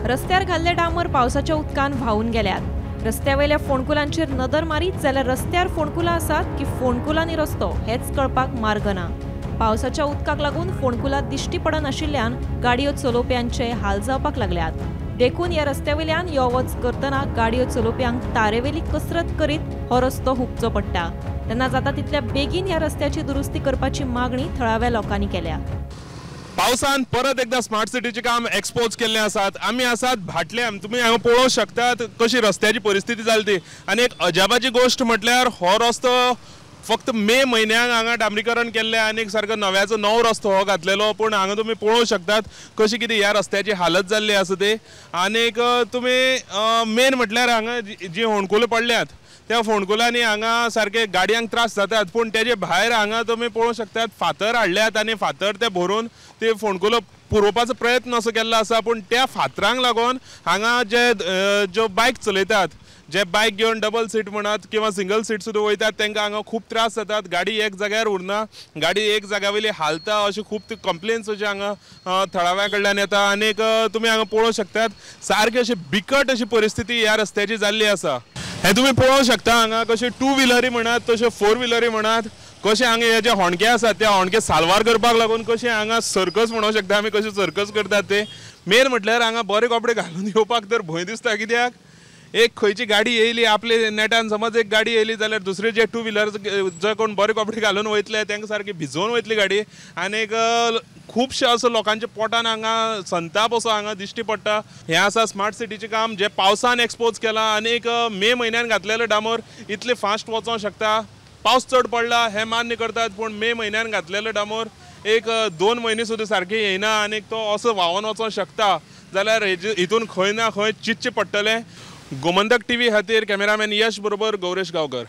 रस्त्यार घाल्ले डांबर पावसाच्या उदकान व्हांवून गेल्यात। रस्त्यावेल्या फोंडकुलांचेर नदर मारीत जाल्यार रस्त्यार फोंडकुलां आसात की फोंडकुलांनी रस्तो हेच कळपाक मार्ग ना। पावसाच्या उदकाक लागून फोंडकुलां दिश्टी पडनाशिल्ल्यान गाडयो चलोवप्यांचे हाल जावपाक लागल्यात। देखून ह्या रस्त्यावेल्यान यो वच करतना गाडयो चलोवप्यांक तारेवेली कसरत करीत हो रस्तो हुपचो पडटा। तेन्ना जाता तितल्या बेगीन ह्या रस्त्याची दुरुस्ती करपाची मागणी थळाव्या लोकांनी केल्या। पावसान परत एकदा स्मार्ट सिटीचे काम एक्सपोज केल्ले आसात। आमी आसात भाटल्याम, तुमी हांगा पळोवंक शकतात कशी रस्त्याची परिस्थिती जाली ती। आनी एक अजापाची गोश्ट म्हटल्यार हो रस्तो फक्त मे म्हयन्याक हांगा डांबरीकरण केल्लें आनी सारको नव्याचो नवो रस्तो हो घातलेलो, पूण हांगा तुमी पळोवंक शकतात कशी कितें ह्या रस्त्याची हालत जाल्ली आसा ती। आनीक तुमी मेन म्हटल्यार हांगा जी होणकुलां पडल्यात त्या फोंडकुलांनी हांगा सारके गाडयांक त्रास जातात, पूण तेजे भायर हांगा तुमी पळोवंक शकतात फातर हाडल्यात आनी फातर ते भरून ते फोंडकुलां पुरोवपाचो प्रयत्न असो केल्लो आसा। पूण त्या फातरांक लागून हांगा जे ज्यो बायक चलयतात, जे बायक घेवन डबल सीट म्हणात किंवा सिंगल सीट सुद्दां वयतात तांकां हांगा खूब त्रास जातात। गाडी एक जाग्यार उरना, गाडी एक जाग्या वयली हालता, अशी खूब कंप्लेन्स अशी हांगा थळाव्या कडल्यान येता। आनीक तुमी हांगा पळोवंक शकतात सारकी अशी बिकट अशी परिस्थिती ह्या रस्त्याची जाल्ली आसा। हे तुमी पळोवंक शकता हांगा कशे टू व्हिलरी म्हणात तशे फोर व्हिलरी म्हणात कशे हांगा हे जे होणके आसात ते होणके साल्वार करपाक लागून कशे हांगा सर्कस म्हणूंक शकता आमी, कशे सर्कस करतात ते। मेन म्हटल्यार हांगा बरे कपडे घालून येवपाक तर भंय दिसता, कित्याक एक खंयची गाडी येयली आपले नेटान, समज एक गाडी येयली जाल्यार दुसरे जे टू व्हिलर जे कोण बरे कपडे घालून वयतले तांकां सारकी भिजोवन वयतली गाडी। आनीक खुबशे असो लोकांच्या पोटान हांगा संताप असो हांगा दिश्टी पडटा। हें आसा स्मार्ट सिटीचें काम जें पावसान एक्सपोज केलां आनीक मे म्हयन्यान घातलेलो डांबर इतले फास्ट वचोंक शकता। पावस चड पडला हें मान्य करतात, पूण मे म्हयन्यान घातलेलो डांबर एक 2 म्हयने सुद्दां सारकें येयना आनीक तो असो व्हांवन वचोंक शकता जाल्यार हितून खंय ना खंय चिंतचें पडटलें। गोमंतक टीव्ही खातीर कॅमेरामॅन यश बरोबर गौरेश गांवकर।